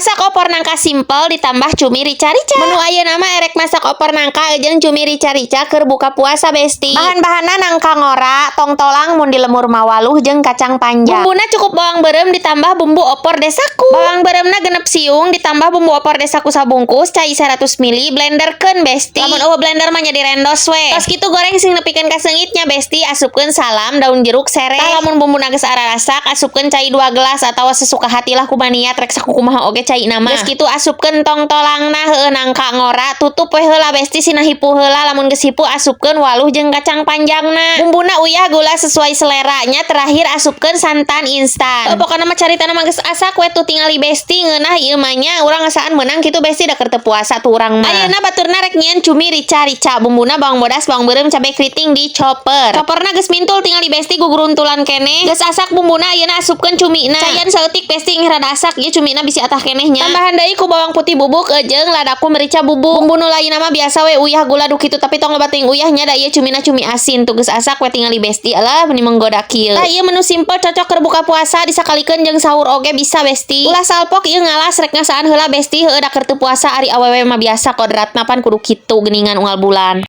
Masak opor nangka simple ditambah cumi rica-rica. Menu ayeuna mah erek masak opor nangka jeung cumi rica-rica keur buka puasa, Besti. Bahan-bahanna nangka ngora, tongtolang mun di lemur mah waluh, jeung kacang panjang. Bumbuna cukup bawang beureum ditambah bumbu opor Desaku. Bawang beureumna 6 siung ditambah bumbu opor Desaku sabungkus, cai 100 ml, blenderkeun, Besti. Lamun euweuh blender mah nya direndos we. Tos kitu goreng sing nepikeun ka seungitnya, Besti, asupkeun salam, daun jeruk, sereh. Tah, lamun bumbuna geus ararasak, asupkeun cai 2 gelas atawa sesuka hati lah, kumaha niat rek sakukumaha oge caina mah. Geus kitu asupkeun tongtolangna, heueuh, nangka ngora, tutup we heula, Besti, sina hipu heula. Lamun geus hipu, asupkeun waluh jeung kacang panjangna. Bumbuna uyah, gula sesuai seleranya, terakhir asupkeun santan instan. Pokokna mah caritana mah geus asak we tuh tingali, Besti. Ngeunah ieu mah nya, urang ngasaan meunang kitu, Besti, da keur teu puasa tuh urang mah. Ayeuna baturna rek nyieun cumi rica-rica. Bumbuna bawang bodas, bawang beureum, cabe keriting di chopper. Chopperna geus mintul tingali, Besti, guguruntulan keneh. Geus asak bumbuna, ayeuna asupkeun cumina. Caian saeutik, Besti, rada asak ieu cumina, bisi atah keneh nya. Tambahan deui ku bawang putih bubuk jeung ladaku merica bubuk. Bumbu nu lainna mah biasa we, uyah, gula du kitu, tapi tong loba teuing uyahnya, da ieu cumina cumi asin. Tuh, geus asak we tingali, Besti. Alah, meni menggoda kieu. Tah, ieu menu simple cocok keur buka puasa, disakalikeun jeung sahur oge bisa, Besti. Ulah salpok ieu, ngalas rek ngasaan heula, Besti, heueuh, da keur teu puasa. Ari awewe mah biasa kodratna pan kudu kitu geuningan unggal bulan.